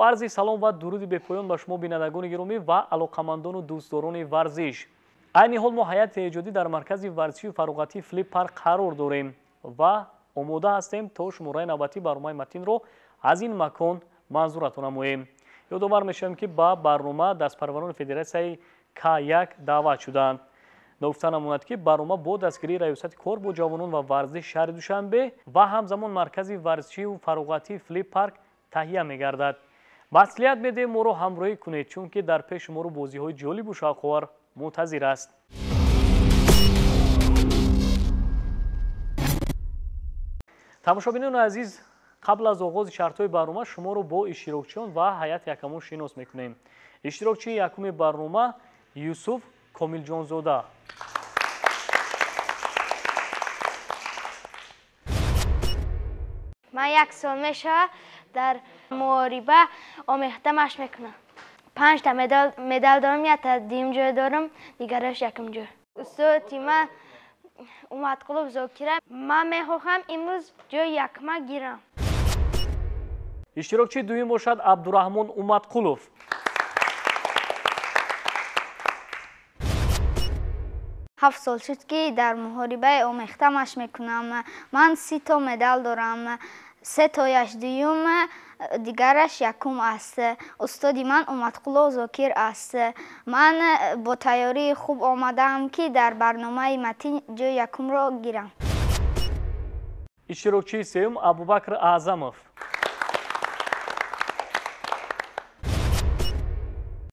Бо арзи салом ва дуруди бепоён ба шумо бинандагони гиромӣ ва алоқамандону дӯстдорони варзиш. Айни ҳол мо ҳайати эҷодӣ дар маркази варзишию фароғатии Флип Парк қарор дорем ва омода ҳастем то шумораи навбатии барномаи Матинро аз ин макон манзуратон намоем. Ёдовар мешавем, ки ба барнома дастпарварони федератсияи К1 даъват шуданд. Ногуфта намонад, ки барнома бо дастгирии Раёсати кор бо ҷавонон ва варзиши шаҳри Душанбе ва ҳамзамон маркази варзишию фароғатии Флип Парк таҳия мегардад. Маслиҳат медиҳем моро ҳамроҳӣ кунед, чунки дар пеши шуморо бозиҳои ҷолибу шавқовар мунтазир аст. Тамошобинони азиз, қабл аз оғози шартҳои барнома шуморо бо иштирокчиён ва ҳайати ҳакамон шинос мекунем. Иштирокчии якуми барнома Юсуф Комилҷонзода. Ман як сол мешавад дар муҳориба омехта машқ мекунам. 5 та медал дорам, якта дуюм ҷой дорам, дигараш якум ҷой. Устоди ман Умадқулов Зокира. Ман мехоҳам имрӯз ҷои якма гирам. Иштирокчии дуюм бошад Абдураҳмон Умадқулов. 7 сол шуд, ки дар муҳорибаи омехта машқ мекунам. Ман 30 то медал дорам. 3 тояш дуюм, дигараш якум аст. Устоди ман Умадқулов Зокир аст. Ман бо тайёрии хуб омадаам, ки дар барномаи Матин ҷои якумро гирам. Иштирокчии сеюм Абубакр Аъзамов.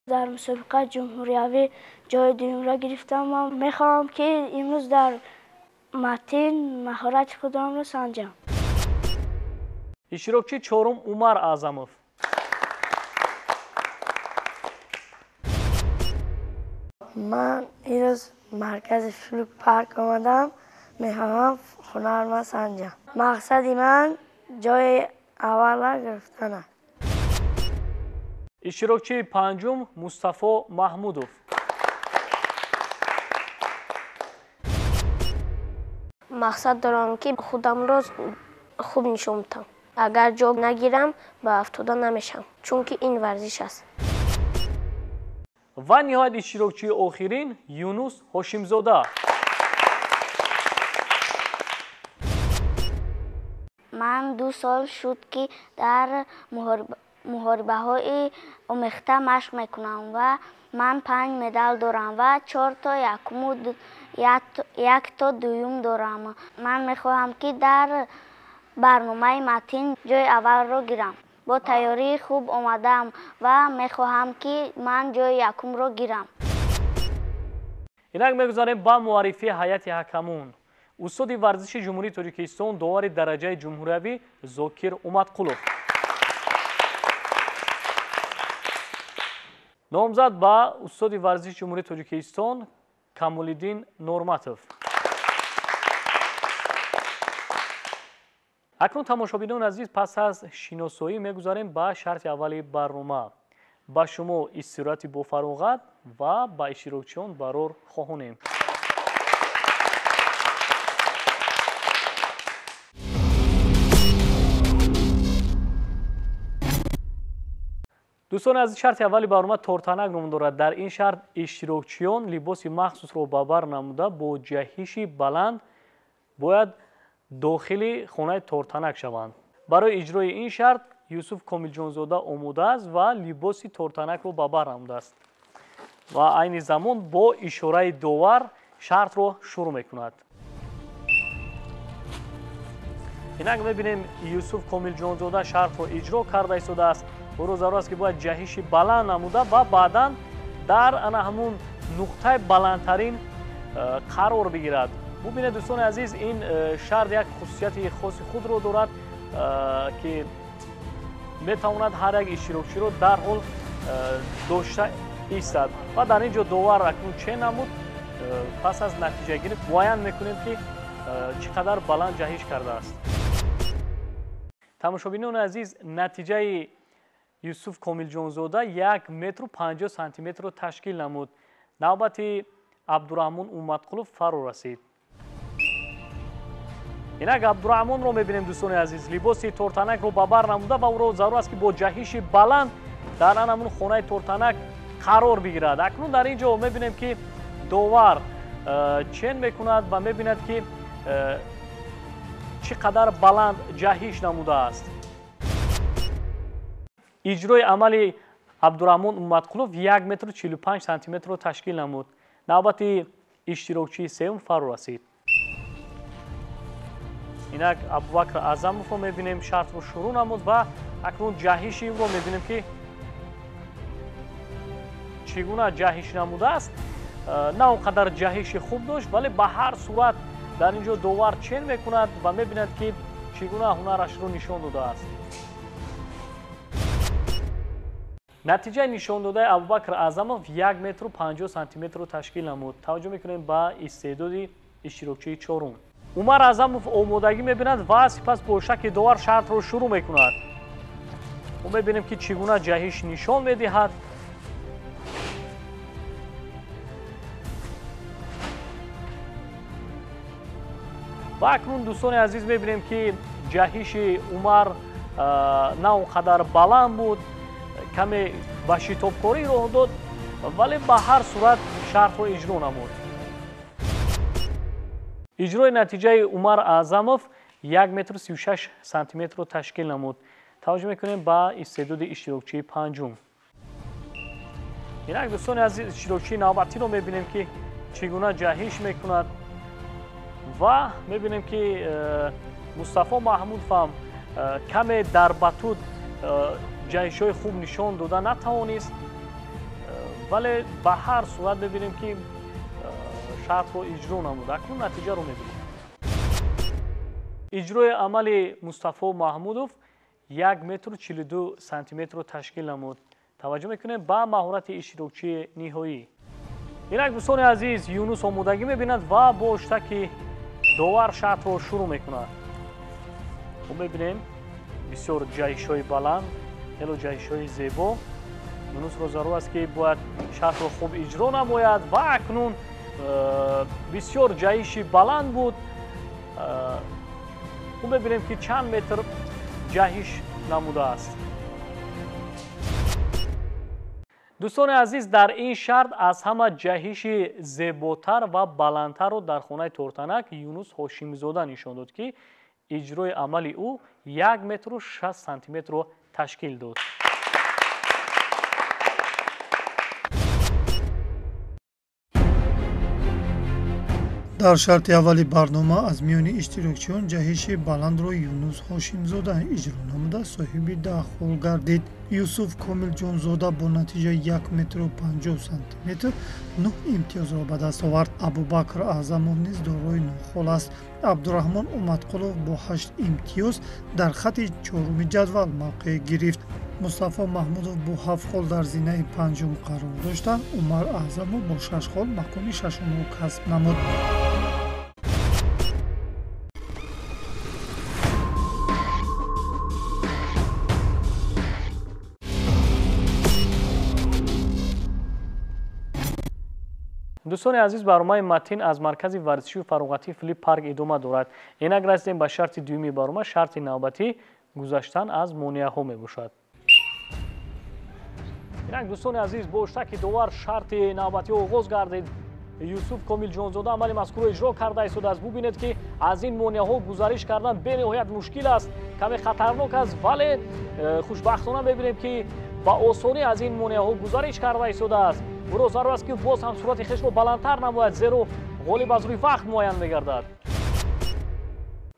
Дар мусобиқаи ҷумҳуриявӣ ҷои дуюмро гирифтам. Ман мехоҳам, ки имрӯз дар Матин маҳорати худамро санҷам. Иштирокчии чорум Умар Аъзамов. Ман имрӯз маркази Флип Парк омадам. Мехоҳам ҳунарма санҷам. Мақсади ман ҷои аввалро гирифтан аст. Иштирокчии панҷум Мустафо Маҳмудов. Мақсад дорам, ки худамро хуб нишон диҳам. Агар ҷо нагирам, ба афтода намешавам, чунки ин варзиш аст. Ва ниҳоят иштирокчии охирин Юнус Ҳошимзода. Ман 2 сол шуд, ки дар муҳорибаҳои омехта машқ мекунам ва ман 5 медал дорам ва 4 то якуму 1 то дуюм дорам. Ман мехоҳам, ки дар барномаи Матин ҷои аввалро гирам. Бо тайёрии хуб омадаам ва мехоҳам, ки ман ҷои якумро гирам. Инак мегузарем ба муаррифии ҳайати ҳакамон. Устоди варзиши Ҷумҳурии Тоҷикистон, довари дараҷаи ҷумҳуриявӣ Зокир Умадқулов. Номзад ба устоди варзиши Ҷумҳурии Тоҷикистон Камолиддин Норматов. Акнун тамошобинони азиз, пас аз шиносоӣ мегузарем ба шарти аввали барнома. Ба шумо истироҳати бофароғат ва ба иштирокчиён барор хоҳонем. Дӯстони азиз, шарти аввали барнома тортанак ном дорад. Дар ин шарт иштирокчиён либоси махсусро ба бар намуда бо ҷаҳиши баланд бояд дохили хонаи тортанак шаванд. Барои иҷрои ин шарт Юсуф Комилҷонзода омода аст ва либоси тортанакро ба бар намудааст ва айни замон бо ишораи довар шартро шурӯъ мекунад. Инак мебинем, Юсуф Комилҷонзода шартро иҷро карда истодааст. Ӯро зарур аст, ки бояд ҷаҳиши баланд намуда ва баъдан дар ана ҳамун нуқтаи баландтарин қарор бигирад. Бубинед, дӯстони азиз, ин шарт як хусусияти хоси худро дорад, ки метавонад ҳар як иштирокчиро дарҳол дошта истад. Ва дар ин ҷо довар акнун че намуд, пас аз натиҷагирӣ муайян мекунем, ки чӣ қадар баланд ҷаҳиш кардааст. Тамошобинони азиз, натиҷаи Юсуф Комилҷонзода 1 метру 50 сантиметрро ташкил намуд. Навбати Абдураҳмон Умадқулов фаро расид. Инак Абдураҳмонро мебинем, дӯстони азиз, либоси тортанакро ба бар намуда ва ӯро зарур аст, ки бо ҷаҳиши баланд дар ҳамун хонаи тортанак қарор бигирад. Акнун дар ин ҷо мебинем, ки довар чен мекунад ва мебинад, ки чӣ қадар баланд ҷаҳиш намудааст. Иҷрои амали Абдураҳмон Умадқулов 1 метру 45 сантиметрро ташкил намуд. Навбати иштирокчии сеюм фаро расид. Инак Абубакр Аъзамовро мебинем, шартро шурӯъ намуд ва акнун ҷаҳиши ӯро мебинем, ки чӣ гуна ҷаҳиш намудааст. На он қадар ҷаҳиши хуб дошт, вале ба ҳар сурат дар ин ҷо довар чен мекунад ва мебинад, ки чӣ гуна ҳунарашро нишон додааст. Натиҷаи нишондодаи Абубакр Аъзамов 1 метру 50 сантиметрро ташкил намуд. Таваҷҷӯҳ мекунем ба истеъдоди иштирокчии чорум. Умар Аъзамов омодагӣ мебинад ва сипас бо шаки довар шартро шурӯъ мекунад. Мо мебинем, ки чӣ гуна ҷаҳиш нишон медиҳад. Ва акнун, дӯстони азиз, мебинем, ки ҷаҳиши Умар на он қадар баланд буд, каме ба шитобкорӣ роҳ дод, вале ба ҳар сурат шартро иҷро намуд. Иҷрои натиҷаи Умар Аъзамов 1 метру 36 сантиметрро ташкил намуд. Таваҷҷӯҳ мекунем ба истеъдоди иштирокчии панҷум. Инак, дӯстони азиз, иштирокчии навбатиро мебинем, ки чӣ гуна ҷаҳиш мекунад ва мебинем, ки Мустафо Маҳмудов ҳам каме дар батут ҷаҳишҳои хуб нишон дода натавонист, вале ба ҳар сурат мебинем, ки шартро иҷро намуд. Акнун натиҷаро мебинем. Иҷрои амали Мустафо Маҳмудов 1 метру 42 сантиметрро ташкил намуд. Таваҷҷӯҳ мекунем ба маҳорати иштирокчии ниҳоӣ. Инак, дӯстони азиз, Юнус омодагӣ мебинад ва бо штаки довар шартро шурӯъ мекунад. Мо мебинем бисёр ҷаҳишҳои баланд, хело ҷаҳишҳои зебо. Юнусро зарур аст, ки бояд шартро хуб иҷро намояд ва акнун бисёр ҷаҳиши баланд буд. Мо мебинем, ки чанд метр ҷаҳиш намудааст. Дӯстони азиз, дар ин шарт аз ҳама ҷаҳиши зеботар ва баландтарро дар хонаи тортанак Юнус Ҳошимзода нишон дод, ки иҷрои амали ӯ 1 метру 60 сантиметрро ташкил дод. Дар шарти аввали барнома аз миёни иштирокчиён ҷаҳиши баландро Юнус Ҳошимзода иҷро намуда соҳиби 10 хол гардид. Юсуф Комилҷонзода бо натиҷаи 1 метру 50 сантиметр 9 имтиёзро ба даст овард. Абубакр Аъзамов низ дорои 9 хол аст. Абдураҳмон Умадқулов бо 8 имтиёз дар хати чоруми ҷадвал мавқеъ гирифт. Мустафо Маҳмудов бо 7 хол дар зинаи панҷум қарор дошта, Умар Аъзамов бо 6 хол макони шашумро касб намуд. Дӯстони азиз, барномаи Матин аз маркази варзишию фароғатии Филип Парк идома дорад. Инак расидем ба шарти дуюми барнома. Шарти навбатӣ гузаштан аз монеаҳо мебошад. Инак, дӯстони азиз, бо штаки довар шарти навбатӣ оғоз гардид. Юсуф Комилҷонзода амали мазкурро иҷро карда истодааст. Бубинед, ки аз ин монеаҳо гузариш кардан бениҳоят мушкил аст, каме хатарнок аст, вале хушбахтона мебинем, ки ба осонӣ аз ин монеаҳо гузариш карда истодааст. Ӯро зарур аст, ки боз ҳам суръати хешро баландтар намояд, зеро ғолиб аз рӯи вақт муайян мегардад.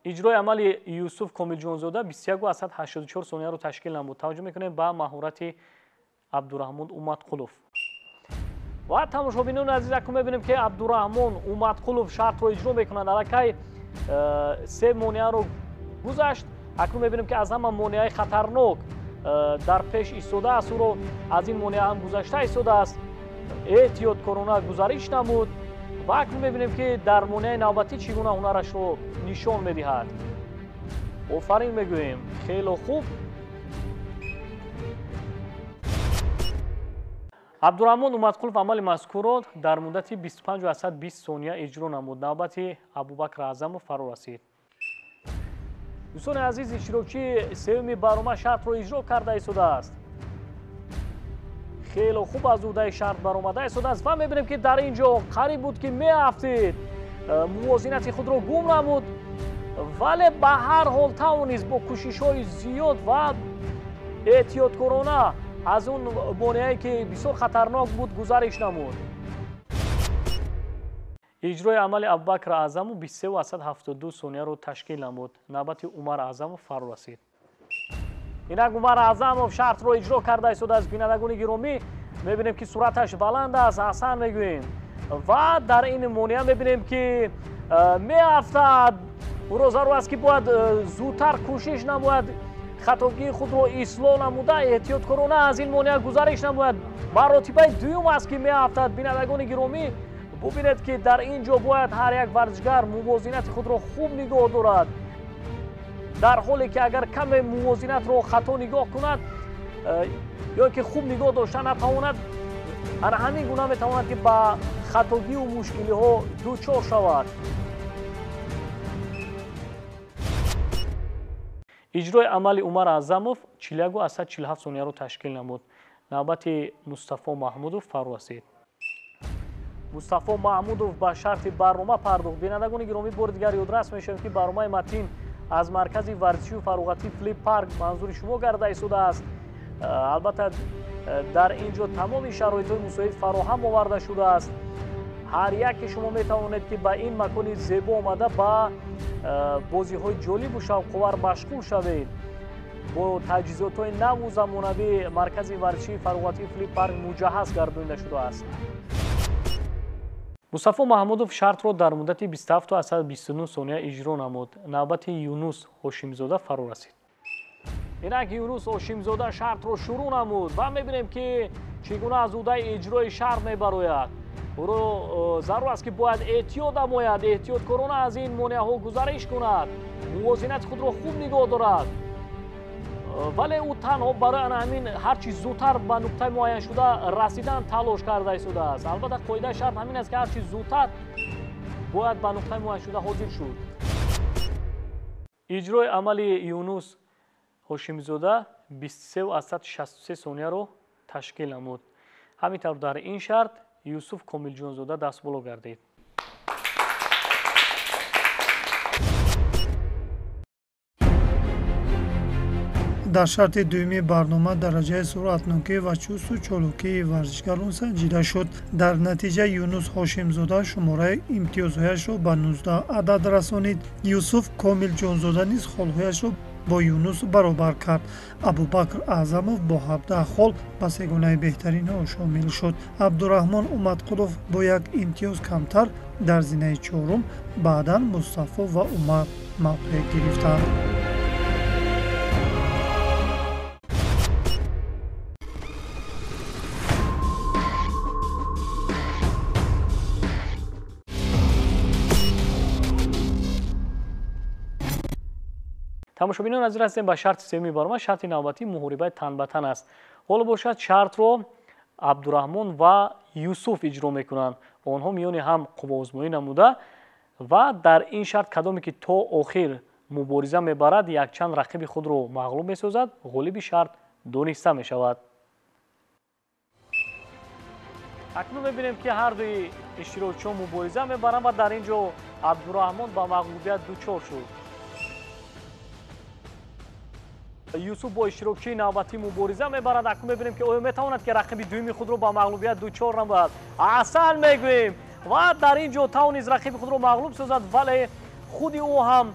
Иҷрои амали Юсуф Комилҷонзода 21,84 сонияро ташкил намуд. Таваҷҷӯҳ мекунем ба маҳорати Абдураҳмон Умадқулов. Ва тамошобинони азиз, акнун мебинем, ки Абдураҳмон Умадқулов шартро иҷро мекунад. Аллакай се монеаро гузашт. Акнун мебинем, ки аз ҳама монеаи хатарнок дар пеш истодааст. Ӯро аз ин монеа ҳам гузашта истодааст. Эҳтиёткорона гузариш намуд ва акнун мебинем, ки дар монеаи навбатӣ чӣ гуна ҳунарашро нишон медиҳад. Офарин мегӯем, хело хуб. Абдураҳмон Умадқулов амали мазкурро дар муддати 25,20 сония иҷро намуд. Навбати Абубакр Аъзамов фаро расид. Дӯстони азиз, иштирокчии сеюми барнома шартро иҷро карда истодааст. Хеле хуб аз уҳдаи шарт баромада истодааст ва мебинем, ки дар ин ҷо қариб буд, ки меафтид, мувозинати худро гум намуд, вале ба ҳар ҳол тавонист бо кӯшишҳои зиёд ва эҳтиёткорона аз он монеае, ки бисёр хатарнок буд, гузариш намуд. Иҷрои амали Абубакр Аъзамов 23,72 сонияро ташкил намуд. Навбати Умар Аъзамов фаро расид. Инак Умар Аъзамов шартро иҷро карда истодааст. Бинандагони гиромӣ, мебинем, ки суръаташ баланд аст, аҳсан мегӯем. Ва дар ин монеа мебинем, ки меафтад. Ӯро зарур аст, ки бояд зудтар кӯшиш намояд, хатогии худро ислоҳ намуда, эҳтиёткорона аз ин монеа гузариш намояд. Маротибаи дуюм аст, ки меафтад. Бинандагони гиромӣ, бубинед, ки дар ин ҷо бояд ҳар як варзишгар мувозинати худро хуб нигоҳ дорад, дар ҳоле ки агар каме мувозинатро хато нигоҳ кунад ё ки хуб нигоҳ дошта натавонад, ана ҳамин гуна метавонад, ки ба хатогию мушкилиҳо дучор шавад. Иҷрои амали Умар Аъзамов 41,47 сонияро ташкил намуд. Навбати Мустафо Маҳмудов фаро расид. Мустафо Маҳмудов ба шарти барнома пардохт. Бинандагони гиромӣ, бори дигар ёдрас мешавем, ки барномаи Матин аз маркази варзишию фароғатии Флип Парк манзури шумо гарда истодааст. Албатта, дар ин ҷо тамоми шароитҳои мусоид фароҳам оварда шудааст. Ҳар яке шумо метавонед, ки ба ин макони зебо омада, ба бозиҳои ҷолибу шавқовар машғул шавед. Бо таҷҳизотҳои наву замонавӣ маркази варзишии фароғатии Флип Парк муҷаҳҳаз гардонида шудааст. Мустафо Маҳмудов шартро дар муддати 27,29 сония иҷро намуд. Навбати Юнус Ҳошимзода фаро расид. Инак Юнус Ҳошимзода шартро шурӯъ намуд ва мебинем, ки чӣ гуна аз уҳдаи иҷрои шарт мебарояд. Ӯро зарур аст, ки бояд эҳтиёт намояд, эҳтиёткорона аз ин монеаҳо гузариш кунад, мувозинати худро хуб нигоҳ дорад. Вале ӯ танҳо барои ана ҳамин ҳарчи зудтар ба нуқтаи муайяншуда расидан талош карда истодааст. Албатта, қоидаи шарт ҳамин аст, ки ҳарчи зудтар бояд ба нуқтаи муайяншуда ҳозир шуд. Иҷрои амали Юнус Ҳошимзода 23,63 сонияро ташкил намуд. Ҳамин тавр дар ин шарт Юсуф Комилҷонзода дастболо гардид. Дар шарти дуюми барнома дараҷаи суръатнокӣ ва чусту чолокии варзишгарон санҷида шуд. Дар натиҷа Юнус Ҳошимзода шумораи имтиёзҳояшро ба 19 адад расонид. Юсуф Комилҷонзода низ холҳояшро бо Юнус баробар кард. Абубакр Аъзамов бо 17 хол ба сегонаи беҳтаринҳо шомил шуд. Абдураҳмон Умадқулов бо як имтиёз камтар дар зинаи чорум, баъдан Мустафо ва Умар мавқеъ гирифтанд. Тамошобинон, азиз, ҳастем ба шарти сеюми барнома. Шарти навбатӣ муҳорибаи тан ба тан аст. Ҳоло бошад, шартро Абдураҳмон ва Юсуф иҷро мекунанд. Онҳо миёни ҳам қувваозмоӣ намуда ва дар ин шарт кадоме ки то охир мубориза мебарад, якчанд рақиби худро мағлуб месозад, ғолиби шарт дониста мешавад. Акнун мебинем, ки ҳардуи иштирокчиён мубориза мебаранд ва дар ин ҷо Абдураҳмон ба мағлубият дучор шуд. Юсуф бо иштирокчии навбатӣ мубориза мебарад. Акнун мебинем, ки оё метавонад, ки рақиби дуюми худро ба мағлубият дучор намояд. Аҳсан мегӯем ва дар ин ҷо тавонист рақиби худро мағлуб созад, вале худи ӯ ҳам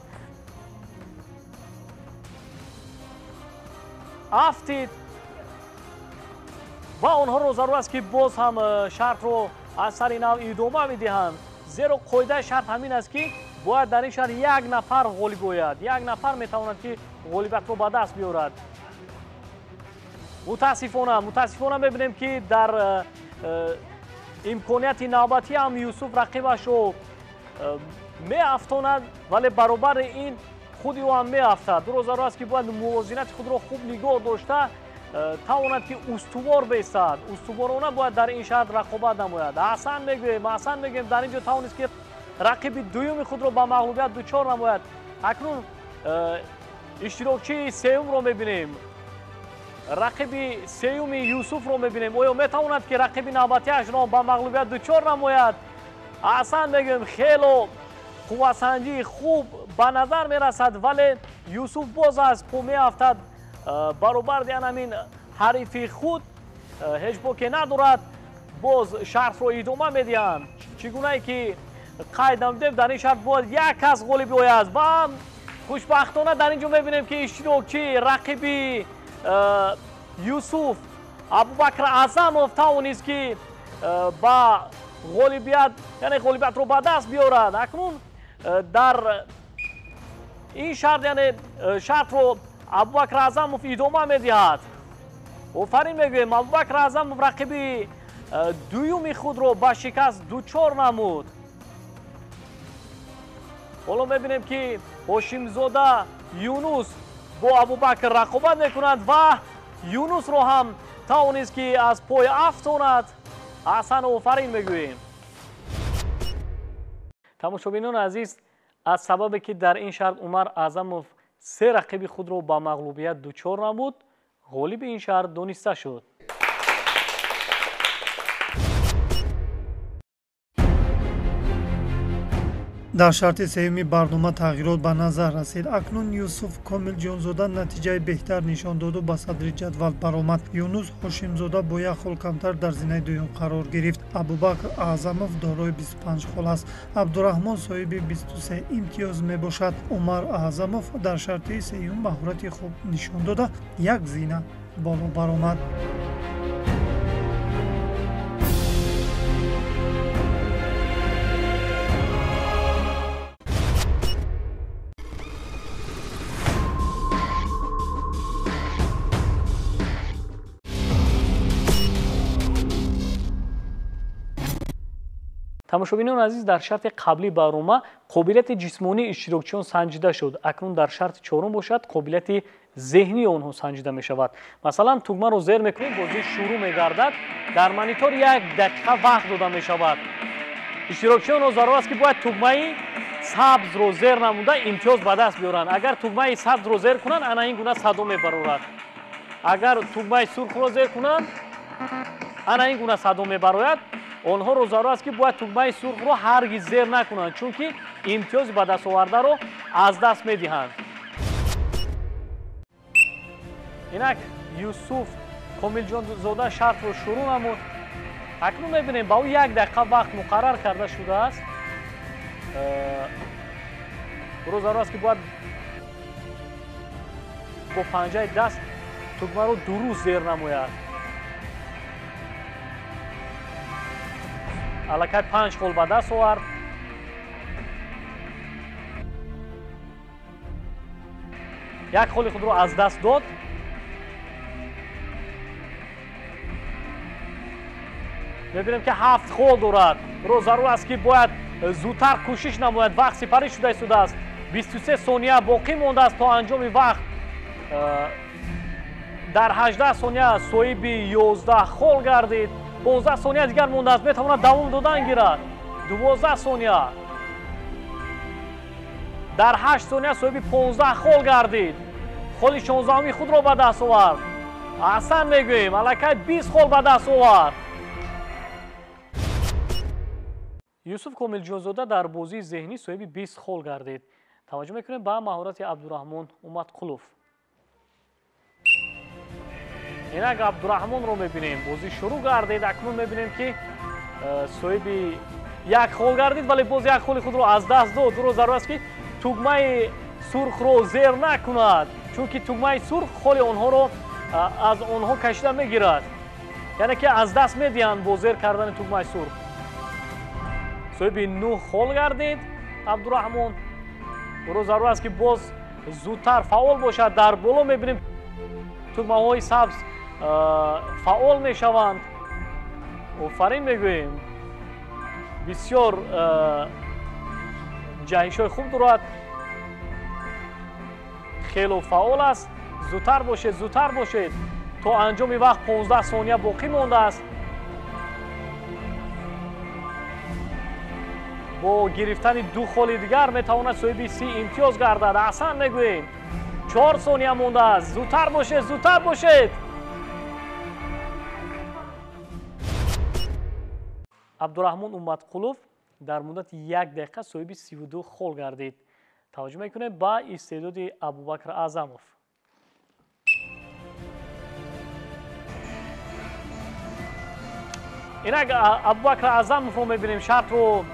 афтид ва онҳоро зарур аст, ки боз ҳам шартро аз сари нав идома медиҳанд, зеро қоидаи шарт ҳамин аст, ки бояд дар ин шарт як нафар ғолиб ояд, як нафар метавонад, ки ғолибиятро ба даст биёрад. Мутаассифона, мебинем, ки дар имконияти навбатӣ ҳам Юсуф рақибашро меафтонад, вале баробари ин худи ӯ ҳам меафтад. Ӯро зарур аст, ки бояд мувозинати худро хуб нигоҳ дошта тавонад, ки устувор бестад. Устуворона бояд дар ин шарт рақобат намояд. Аҳсан мегӯем, аҳсан мегӯем, дар ин ҷо тавонист, ки рақиби дуюми худро ба мағлубият дучор намояд. Акнун Иштирокчии сеюмро мебинем, рақиби сеюми Юсуфро мебинем. Оё метавонад ки рақиби навбатиашро ба мағлубият дучор намояд? Аҳсан мегӯем, хело қуввасанҷии хуб ба назар мерасад, вале Юсуф боз аз по меафтад. Баробар ҳамин ҳарифи худ ҳеҷ боке надорад. Боз шартро идома медиҳанд. Чӣ гунае ки қайд намудем, дар ин шарт бояд як кас ғолиб ояд ва хушбахтона дар ин ҷо мебинем ки иштирокчи рақиби Юсуф Абубакр Аъзамов тавонист ки ба ғолибият, яъне ғолибиятро ба даст биёрад. Акнун дар ин шарт, яъне шартро Абубакр Аъзамов идома медиҳад. Офарин мегӯем, Абубакр Аъзамов рақиби дуюми худро ба шикаст дучор намуд. Ҳоло мебинем ки Ҳошимзода Юнус бо Абубакр рақобат мекунад ва Юнусро ҳам тавонист ки аз пой афтонад. Аҳсан, офарин мегӯем. Тамошобинони азиз, аз сабабе ки дар ин шарт Умар Аъзамов се рақиби худро ба мағлубият дучор намуд, ғолиби ин шарт дониста шуд. Дар шарти сеюми барнома тағйирот ба назар расид. Акнун Юсуф Комилҷонзода натиҷаи беҳтар нишон доду ба садри ҷадвал баромад. Юнус Ҳошимзода бо як хол камтар дар зинаи дуюм қарор гирифт. Абубакр Аъзамов дорои 25 хол аст. Абдураҳмон соҳиби 23 имтиёз мебошад. Умар Аъзамов дар шарти сеюм маҳорати хуб нишон дода, як зина боло баромад. Тамошобинони азиз, дар шарти қаблии барнома қобилияти ҷисмонии иштирокчиён санҷида шуд. Акнун дар шарти чорум бошад, қобилияти зеҳнии онҳо санҷида мешавад. Масалан, тугмаро зер мекунем, бозӣ шурӯъ мегардад. Дар монитор як дақиқа вақт дода мешавад. Иштирокчиёнро зарур аст ки бояд тугмаи сабзро зер намуда имтиёз ба даст биёранд. Агар тугмаи сабзро зер кунанд, ана ин гуна садо мебарорад. Агар тугмаи сурхро зер кунанд, ана ин гуна садо мебарояд. Онҳоро зарур аст ки бояд тугмаи сурхро ҳаргиз зер накунанд, чунки имтиёзи ба даст овардаро аз даст медиҳанд. Инак Юсуф Комилҷонзода шартро шурӯъ намуд. Акнун мебинем, ба ӯ як дақиқа вақт муқаррар карда шудааст. Ӯро зарур аст ки бояд бо панҷаи даст тугмаро дуруст зер намояд. Аллакай 5 хол ба даст овард. Як холи худро аз даст дод. Мебинем ки 7 хол дорад. Ӯро зарур аст ки бояд зудтар кӯшиш намояд. Вақт сипарӣ шуда истодааст. 23 сония боқӣ мондааст то анҷоми вақт. Дар 18 сония соҳиби 11 хол гардид. 15 сония дигар мондааст, метавонад давом додан гирад. 12 сония. Дар 8 сония соҳиби 15 хол гардид. Холи 16-уми худро ба даст овард. Аҳсан мегӯем, аллакай 20 хол ба даст овард. Юсуф Комилҷонзода дар бозии зеҳнӣ соҳиби 20 хол гардид. Таваҷҷӯҳ мекунем ба маҳорати Абдураҳмон Умадқулов. Инак Абдураҳмонро мебинем. Бозӣ шурӯъ гардид. Акнун мебинем ки соҳиби як хол гардид, вале боз як холи худро аз даст дод. Ӯро зарур аст ки тугмаи сурхро зер накунад, чунки тугмаи сурх холи онҳоро аз онҳо кашида мегирад, яъне ки аз даст медиҳанд бо зер кардани тугмаи сурх. Соҳиби 9 хол гардид Абдураҳмон. Ӯро зарур аст ки боз зудтар фаъол бошад. Дар боло мебинем тугмаҳои сабз фаъол мешаванд. Офарин мегӯем, бисёр ҷаҳишҳои хуб дорад, хело фаъол аст. Зудтар бошед, зудтар бошед. То анҷоми вақт 15 сония боқӣ мондааст. Бо гирифтани 2 холи дигар метавонад соҳиби 30 имтиёз гардад. Аҳсан мегӯем, 4 сония мондааст. Зудтар бошед, зудтар бошед. Абдураҳмон Умматқулов дар муддати 1 дақиқа соҳиби 32 хол гардид. Таваҷҷӯҳ мекунем ба истеъдоди Абубакр Аъзамов. Инак Абубакр Аъзамовро мебинем, шартро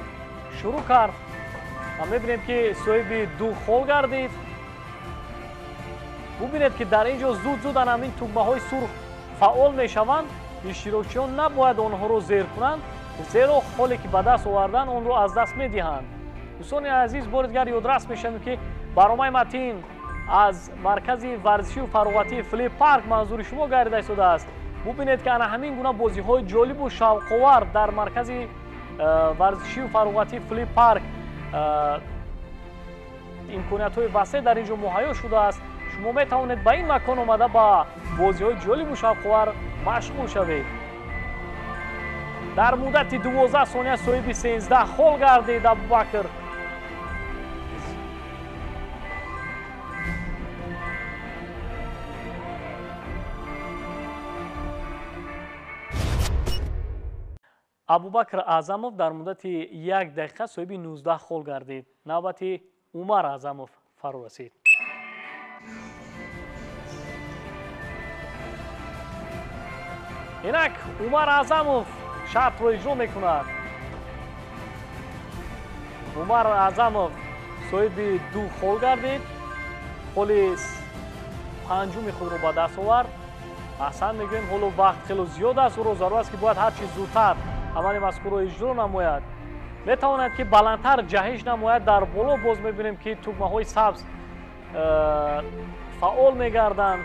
шурӯъ кард ва мебинем, ки соҳиби 2 хол гардид. Бубинед, ки дар ин ҷо зуд-зуд ҳамин тугмаҳои сурх фаъол мешаванд. Иштирокчиён набояд онҳоро зер кунанд, зеро холе ки ба даст овардан онро аз даст медиҳанд. Дӯстони азиз, бори дигар ёдрас мешавем, ки барномаи Матин аз маркази варзишию фароғатии Флип Парк манзури шумо гардида истодааст. Бубинед, ки ана ҳамин гуна бозиҳои ҷолибу шавқовар дар маркази варзишию фароғатии Флип Парк имкониятҳои васеъ дар ин ҷо муҳайё шудааст. Шумо метавонед ба ин макон омада ба бозиҳои ҷолибу шавқовар машғул шавед. Дар муддати 12 сония соҳиби 13 хол гардид Абубакр. Абубакр Аъзамов дар муддати 1 дақиқа соҳиби 19 хол гардид. Навбати Умар Аъзамов фаро расид. Инак Умар Аъзамов шартро иҷро мекунад. Умар Аъзамов соҳиби 2 хол гардид. Холи панҷуми худро ба даст овард. Аҳсан мегӯем, ҳоло вақт хело зиёд аст. Ӯро зарур аст, ки бояд ҳарчи зудтар амали мазкурро иҷро намояд. Метавонад, ки баландтар ҷаҳиш намояд. Дар боло боз мебинем, ки тугмаҳои сабз фаъол мегарданд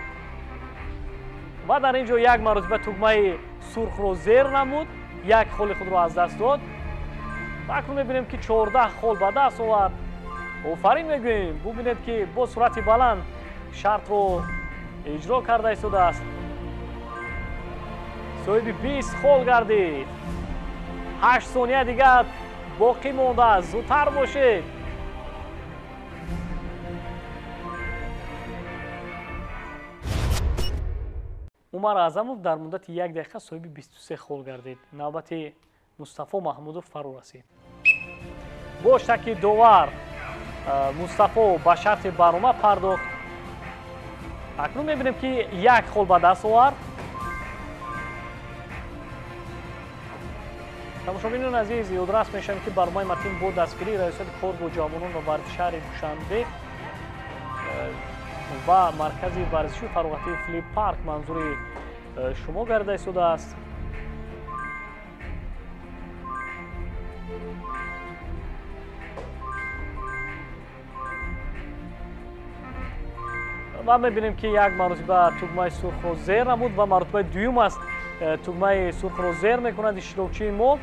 ва дар ин ҷо як маротиба тугмаи сурхро зер намуд, як холи худро аз даст дод. Ва акнун мебинем, ки 14 хол ба даст овард. Офарин мегӯем. Бубинед, ки бо суръати баланд шартро иҷро карда истодааст. Соҳиби 20 хол гардид. 8 сония дигар боқӣ мондааст. Зудтар бошед. Умар Аъзамов дар муддати 1 дақиқа соҳиби 23 хол гардид. Навбати Мустафо Маҳмудов фаро расид. Бо шаки довар Мустафо ба шарти барнома пардохт. Акнун мебинем, ки 1 хол ба даст овард. Тамошобинони азиз, ёдрас мешавем, ки барномаи Матин бо дастгирии Раёсати кор бо ҷавонон ва варзиши шаҳри Душанбе ва маркази варзишию фароғатии Флип Парк манзури шумо гардида истодааст. Ва мебинем, ки як маротиба тугмаи сурхро зер намуд ва маротибаи дуюм аст тугмаи сурхро зер мекунад иштирокчии мо,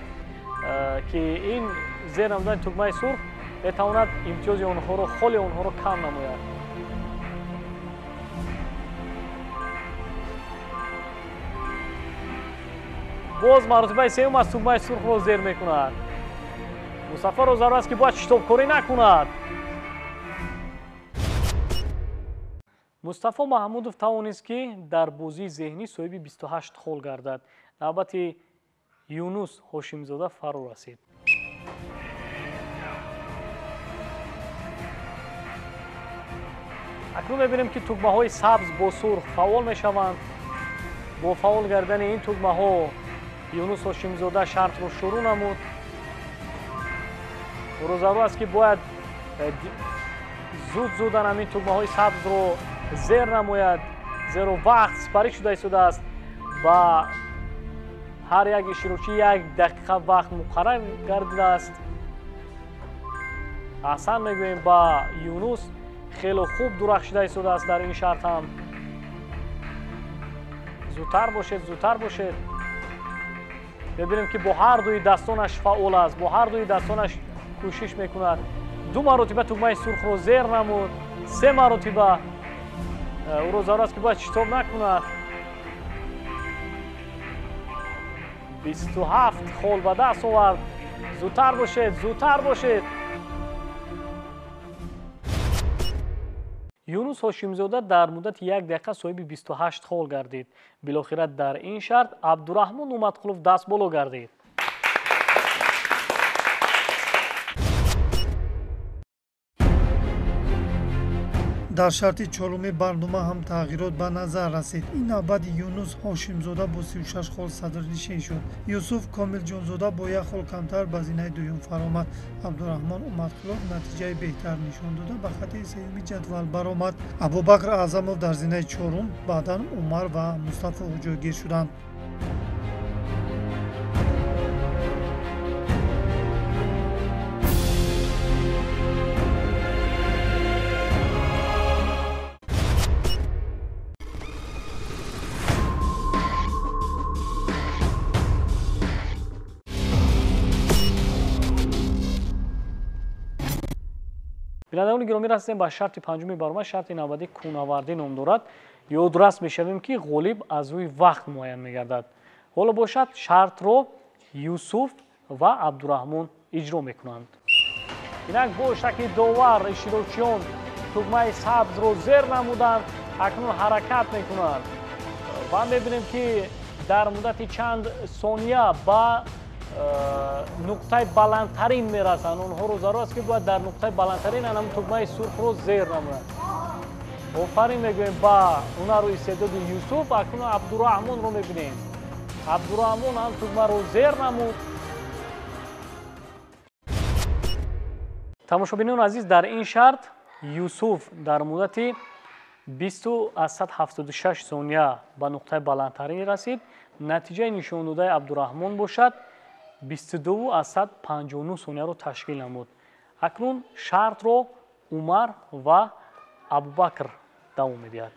ки ин зер намудани тугмаи сурх метавонад имтиёзи онҳоро, холи онҳоро кам намояд. Боз маротибаи сеюм аз тугмаи сурхро зер мекунад. Мустафоро зарур аст, ки бояд шитобкорӣ накунад. Мустафо Маҳмудов тавонист, ки дар бозии зеҳнӣ соҳиби 28 хол гардад. Навбати Юнус Ҳошимзода фаро расид. Акнун мебинем, ки тугмаҳои сабз бо сурх фаъол мешаванд. Бо фаъол гардани ин тугмаҳо Юнус Ҳошимзода шартро шурӯъ намуд. Ӯро зарур аст, ки бояд зуд-зудан ҳамин тугмаҳои сабзро зер намояд, зеро вақт сипарӣ шуда истодааст ва ҳар як иштирокчӣ 1 дақиқа вақт муқаррар гардидааст. Аҳсан мегӯем ба Юнус, хело хуб дурахшида истодааст дар ин шарт ҳам. Зудтар бошед, зудтар бошед. Мебинем, ки бо ҳар дуи дастонаш фаъол аст, бо ҳар дуи дастонаш кӯшиш мекунад. 2 маротиба тугмаи сурхро зер намуд, 3 маротиба. Ӯро зарур аст, ки бояд шитоб накунад. 27 хол ба даст овард. Зудтар бошед, зудтар бошед. Юнус Ҳошимзода дар муддати 1 дақиқа соҳиби 28 хол гардид. Билохира дар ин шарт Абдураҳмон Умадқулов дастболо гардид. Дар шарти чоруми барнома ҳам тағйирот ба назар расид. Ин навбат Юнус Ҳошимзода бо 36 хол садрнишин шуд. Юсуф Комилҷонзода бо 1 хол камтар ба зинаи дуюм фаромад. Абдураҳмон Умадқулов натиҷаи беҳтар нишон дода ба хати сеюми ҷадвал баромад. Абубакр Аъзамов дар зинаи чорум, баъдан Умар ва Мустафо ҷойгир шуданд. Бинандагони гиромӣ, расидем ба шарти панҷуми барнома. Шарти навбатӣ кӯнавардӣ ном дорад. Ёдрас мешавем, ки ғолиб аз рӯи вақт муайян мегардад. Ҳоло бошад, шартро Юсуф ва Абдураҳмон иҷро мекунанд. Инак бо шакли довар иштирокчиён тугмаи сабзро зер намуданд, акнун ҳаракат мекунанд ва мебинем, ки дар муддати чанд сония ба нуқтаи баландтарин мерасанд. Онҳоро зарур аст, ки бояд дар нуқтаи баландтарин анам тугмаи сурхро зер намоянд. Офарин мегӯем ба ҳунару истеъдоди Юсуф. Акнун Абдураҳмонро мебинем. Абдураҳмон ҳам тугмаро зер намуд. Тамошобинони азиз, дар ин шарт Юсуф дар муддати 20,76 сония ба нуқтаи баландтарин расид. Натиҷаи нишондодаи Абдураҳмон бошад 22,59 сонияро ташкил намуд. Акнун шартро Умар ва Абубакр давом медиҳад.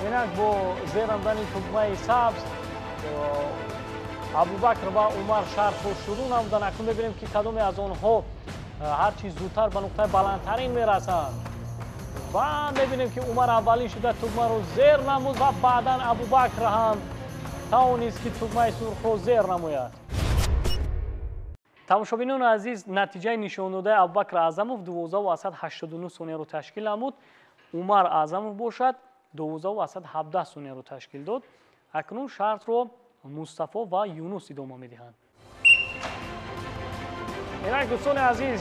Инак бо зер намудани тугмаи сабз Абубакр ва Умар шартро шурӯъ намуданд. Акнун мебинем, ки кадоме аз онҳо ҳарчи зудтар ба нуқтаи баландтарин мерасанд. Ва мебинем, ки Умар аввалин шуда тугмаро зер намуд ва баъдан Абубакр ҳам тавонист, ки тугмаи сурхро зер намояд. Тамошобинони азиз, натиҷаи нишондодаи Абубакр Аъзамов 12,89 сонияро ташкил намуд. Умар Аъзамов бошад 12,17 сонияро ташкил дод. Акнун шартро Мустафо ва Юнус идома медиҳанд. Инак дӯстони азиз,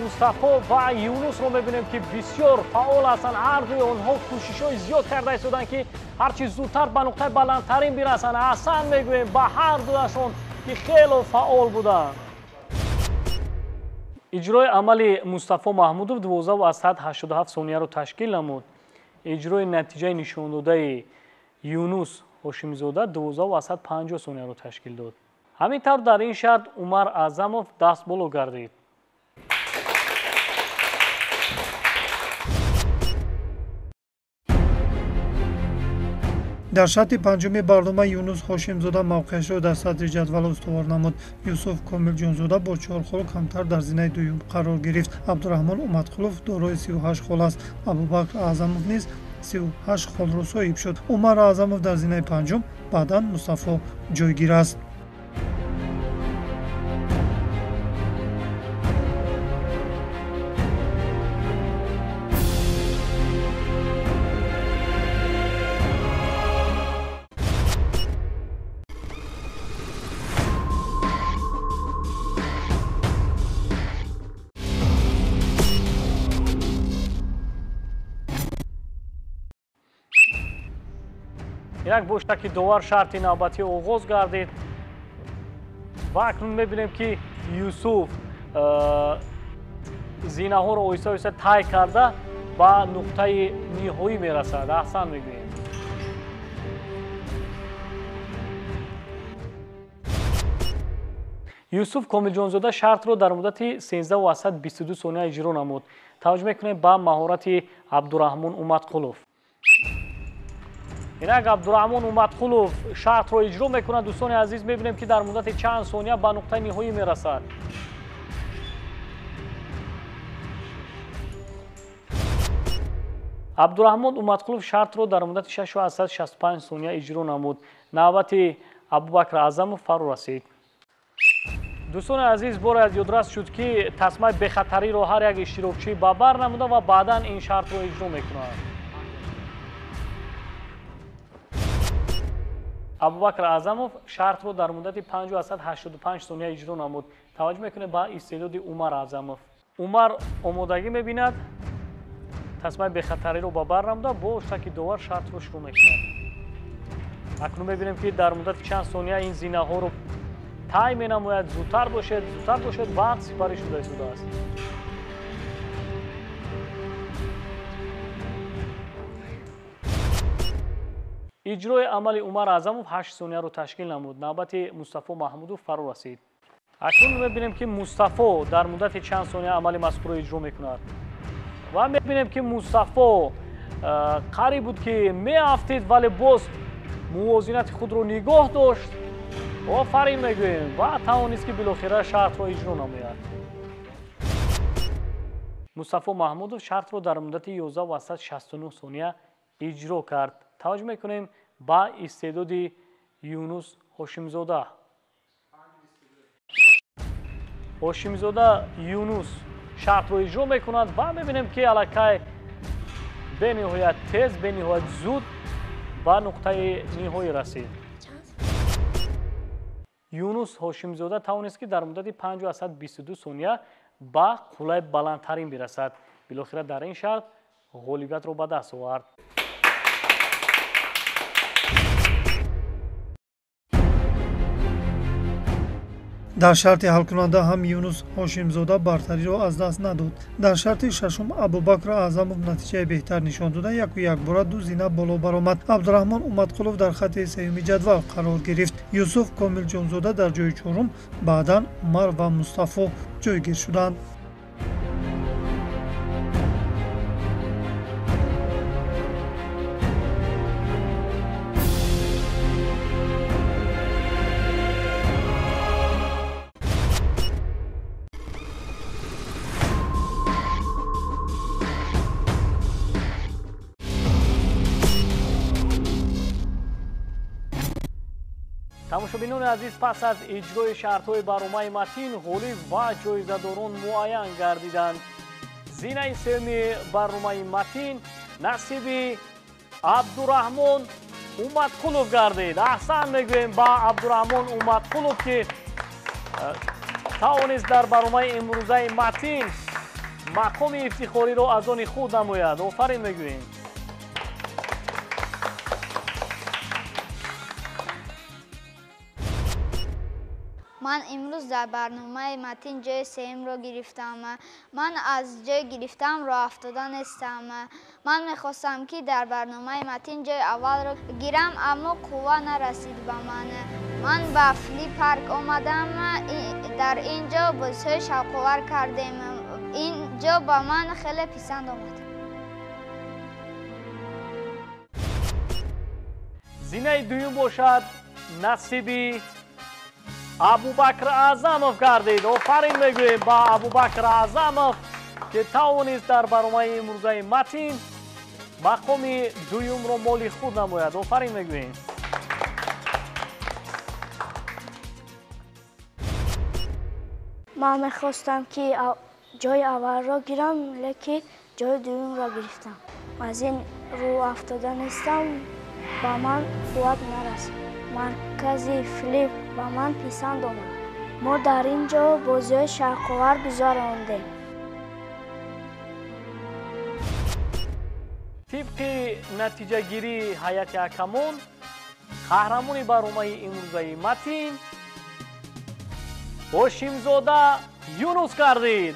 Мустафо ва Юнусро мебинем, ки бисёр фаъол ҳастанд. Ҳар дуи онҳо кӯшишҳои зиёд карда истоданд, ки ҳарчи зудтар ба нуқтаи баландтарин бирасанд. Аҳсан мегӯем ба ҳар дуяшон, ки хело фаъол буданд. Иҷрои амали Мустафо Маҳмудов 12,87 сонияро ташкил намуд. Иҷрои натиҷаи нишондодаи Юнус Ҳошимзода 12,50 сонияро ташкил дод. Ҳамин тавр дар ин шарт Умар Аъзамов дастболо гардид. Дар шарти панҷуми барнома Юнус Ҳошимзода мавқеашро дар садри ҷадвал устувор намуд. Юсуф Комилҷонзода бо 4 хол камтар дар зинаи дуюм қарор гирифт. Абдураҳмон Умадқулов дорои 38 хол аст. Абубакр Аъзамов низ 38 холро соҳиб шуд. Умар Аъзамов дар зинаи панҷум, баъдан Мустафо ҷойгир аст. Инак бо шакли довар шарти навбатӣ оғоз гардид ва акнун мебинем, ки Юсуф зинаҳоро оҳиста оҳиста тай карда ба нуқтаи ниҳоӣ мерасад. Аҳсан мегӯем. Юсуф Комилҷонзода шартро дар муддати 13,22 сония иҷро намуд. Таваҷҷӯҳ мекунем ба маҳорати Абдураҳмон Умадқулов. Инак Абдураҳмон Умадқулов шартро иҷро мекунад. Дӯстони азиз, мебинем, ки дар муддати чанд сония ба нуқтаи ниҳоӣ мерасад. Абдураҳмон Умадқулов шартро дар муддати 6,65 сония иҷро намуд. Навбати Абубакр Аъзамов фаро расид. Дӯстони азиз, боре аз ёдрас шуд, ки тасмаи бехатариро ҳар як иштирокчӣ ба бар намуда ва баъдан ин шартро иҷро мекунад. Абубакр Аъзамов шартро дар муддати 5,85 сония иҷро намуд. Таваҷҷӯҳ мекунед ба истеъдоди Умар Аъзамов. Умар омодагӣ мебинад, тасмаи бехатариро ба бар намуда, бо штаки довар шартро шурӯъ мекунад. Акнун мебинем, ки дар муддати чанд сония ин зинаҳоро тай менамояд. Зудтар бошед, зудтар бошед, вақт сипарӣ шуда истодааст. Иҷрои амали Умар Аъзамов 8 сонияро ташкил намуд. Навбати Мустафо Маҳмудов фаро расид. Акнун мебинем, ки Мустафо дар муддати чанд сония амали мазкурро иҷро мекунад. Ва мебинем, ки Мустафо қариб буд, ки меафтид, вале боз мувозинати худро нигоҳ дошт. Офарин мегӯем ва тавонист, ки билохира шартро иҷро намояд. Мустафо Маҳмудов шартро дар муддати 11,69 сония иҷро кард. Таваҷҷӯҳ мекунем ба истеъдоди Юнус Ҳошимзода. Ҳошимзода Юнус шартро иҷро мекунад ва мебинем, ки аллакай бениҳоят тез, бениҳоят зуд ба нуқтаи ниҳоӣ расид. Юнус Ҳошимзода тавонист, ки дар муддати 5,22 сония ба қуллаи баландтарин бирасад. Билохира дар ин шарт ғолибиятро ба даст овард. Дар шарти ҳалкунанда ҳам Юнус Ҳошимзода бартариро аз даст надод. Дар шарти шашум Абубакр Аъзамов натиҷаи беҳтар нишон дода, яку якбора ду зина боло баромад. Абдураҳмон Умадқулов дар хати сеюми ҷадвал қарор гирифт. Юсуф Комилҷонзода дар ҷои чорум, баъдан Умар ва Мустафо ҷойгир шуданд. Тамошобинони азиз, пас аз иҷрои шартҳои барномаи Матин, ғолиб ва ҷоизадорон муайян гардиданд. Зинаи сеюми барномаи Матин насиби Абдураҳмон Умадқулов гардид. Аҳсан мегӯем ба Абдураҳмон Умадқулов, ки тавонист дар барномаи имрӯзаи Матин мақоми ифтихориро аз они худ намояд. Офарин мегӯем. Ман имрӯз дар барномаи Матин ҷои сеюмро гирифтам. Ман аз ҷой гирифтам роҳ афтода нестам. Ман мехостам, ки дар барномаи Матин ҷои аввалро гирам, аммо қувва нарасид ба ман. Ман ба Флип Парк омадам. Дар ин ҷо бозиҳои шавқовар кардем. Ин ҷо ба ман хеле писанд омад. Зинаи дуюм бошад насиби Абубакр Аъзамов гардид. Офарин мегӯем ба Абубакр Аъзамов, ки тавонист дар барномаи имрӯзаи Матин мақоми дуюмро моли худ намояд. Офарин мегӯем. Ман мехостам, ки ҷои аввалро гирам, лекин ҷои дуюмро гирифтам. Аз ин рӯ афтода нестам, ба ман қувват нарасид. Маркази Флип ба ман писанд омад. Мо дар ин ҷо бозиҳои шавқовар гузарондем. Тибқи натиҷагирии ҳайати ҳакамон, қаҳрамони барномаи имрӯзаи Матин Ҳошимзода Юнус гардид.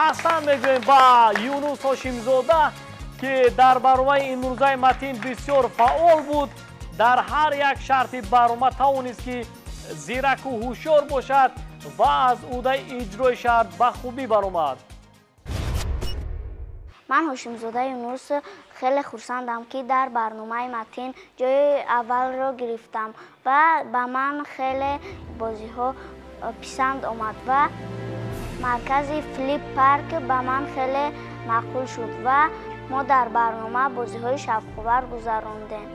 Аҳсан мегӯем ба Юнус Ҳошимзода, ки дар барномаи имрӯзаи Матин бисёр фаъол буд. Дар ҳар як шарти барнома тавонист, ки зираку ҳушёр бошад ва аз ӯҳдаи иҷрои шарт ба хубӣ баромад. Ман Ҳошимзода Юнус хеле хурсандам, ки дар барномаи Матин ҷои аввалро гирифтам ва ба ман хеле бозиҳо писанд омад ва маркази Флип Парк ба ман хеле маъқул шуд ва мо дар барнома бозиҳои шавқовар гузарондем.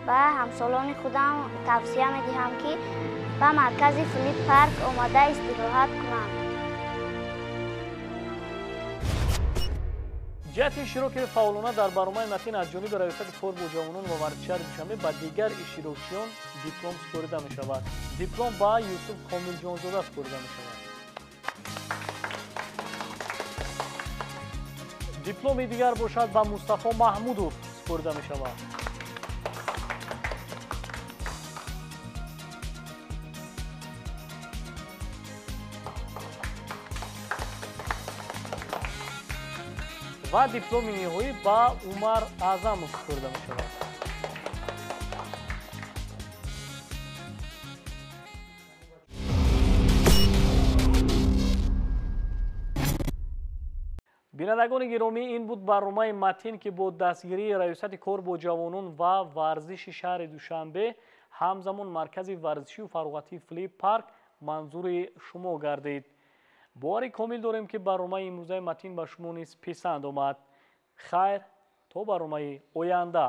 Ба ҳамсолони худам тавсия медиҳам, ки Ба маркази Флип Парк омада истироҳат кунанд. Ҷиҳати иштироки фаъолона дар барномаи Матин аз ҷониби Раёсати кор бо ҷавонон ва варзиши шаҳри Душанбе ба дигар иштирокчиён диплом супорида мешавад. Диплом ба Юсуф Комилҷонзода супорида мешавад. Дипломи дигар бошад ба Мустафо Маҳмудов супорида мешавад. Ва дипломи ниҳоӣ ба Умар Аъзамов супорида мешавад. Бинандагони гиромӣ, ин буд барномаи Матин, ки бо дастгирии Раёсати кор бо ҷавонон ва варзиши шаҳри Душанбе, ҳамзамон маркази варзишию фароғатии Флип Парк манзури шумо гардид. Бовари комил дорем, ки барномаи имрӯзаи Матин ба шумо низ писанд омад. Хайр, то барномаи оянда.